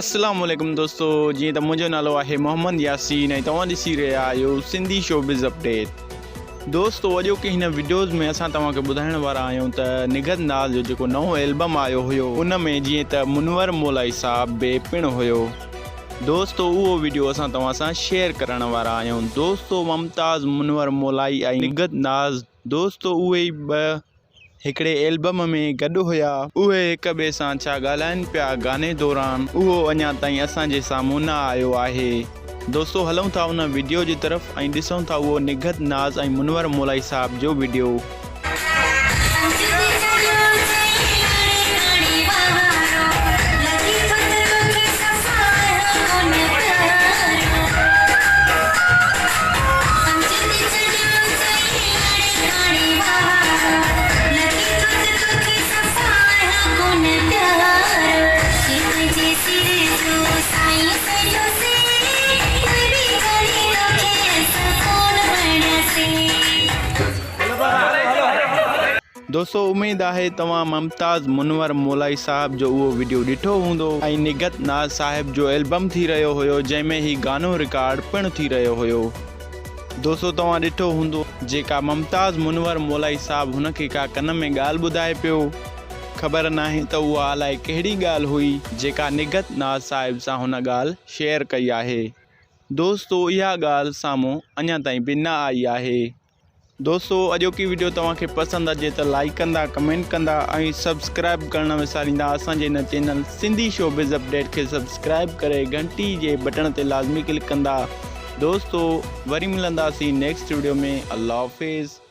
السلام عليڪم دوستو جيئن ته منهنجو نالو آهي محمد ياسين ۽ توهان ڏسي رهيا آهيو سنڌي شوبز اپڊيٽ دوستو اڄوڪي هن وڊيوز ۾ اسان توهان کي ٻڌائڻ وارا آهيون ته نگهت ناز جو جيڪو نئون البم آيو هيو ان ۾ جيئن ته منور مولائي صاحب به پڻ هيو دوستو اهو وڊيو اسان توهان سان شيئر ڪرڻ وارا آهيون دوستو ممتاز منور مولائي ۽ نگهت ناز دوستو اهي ئي ٻه هڪڙي البم ۾ گڏ هيا. اهي هڪ ٻئي سان ڇا ڳالهائن پيا گاني دوران اهو اڃا تائين اسان جي سامهون نه آيو آهي. دوستو هلون ٿا ان وڊيو جي طرف ۽ ڏسون ٿا اهو نگهت ناز ۽ منور مولائي صاحب جو وڊيو. دوستو اميد آهي توهان ممتاز منور مولائي صاحب جو اهو وڊيو ڏٺو هوندو ۽ نگهت ناز صاحب جو البم ٿي رهيو هيو جنهن ۾ هي گانو رڪارڊ پڻ ٿي رهيو هيو. دوستو توهان ڏٺو هوندو جيڪا ممتاز منور مولائي صاحب هن کي ڪا ڪن ۾ ڳالهه ٻڌائي پيو خبر ناهي ته اها الائي ڪهڙي ڳالهه هئي جيڪا نگهت ناز صاحب سان هن ڳالهه شيئر ڪئي آهي دوستو اها ڳالهه سامهون اڃا تائين به نه آئي آهي. دوستو اڄوڪي وڊيو توهان کي پسند اچي ته لائيڪ ڪندا ڪمينٽ ڪندا ۽ سبسڪرائب ڪرڻ نه وساريندا اسان جي هن چينل سنڌي شوبز اپڊيٽ کي سبسڪرائب ڪري گهنٽي جي بٽڻ تي لازمي ڪلڪ ڪندا دوستو وري ملنداسين نيڪسٽ وڊيو ۾ الله حافظ.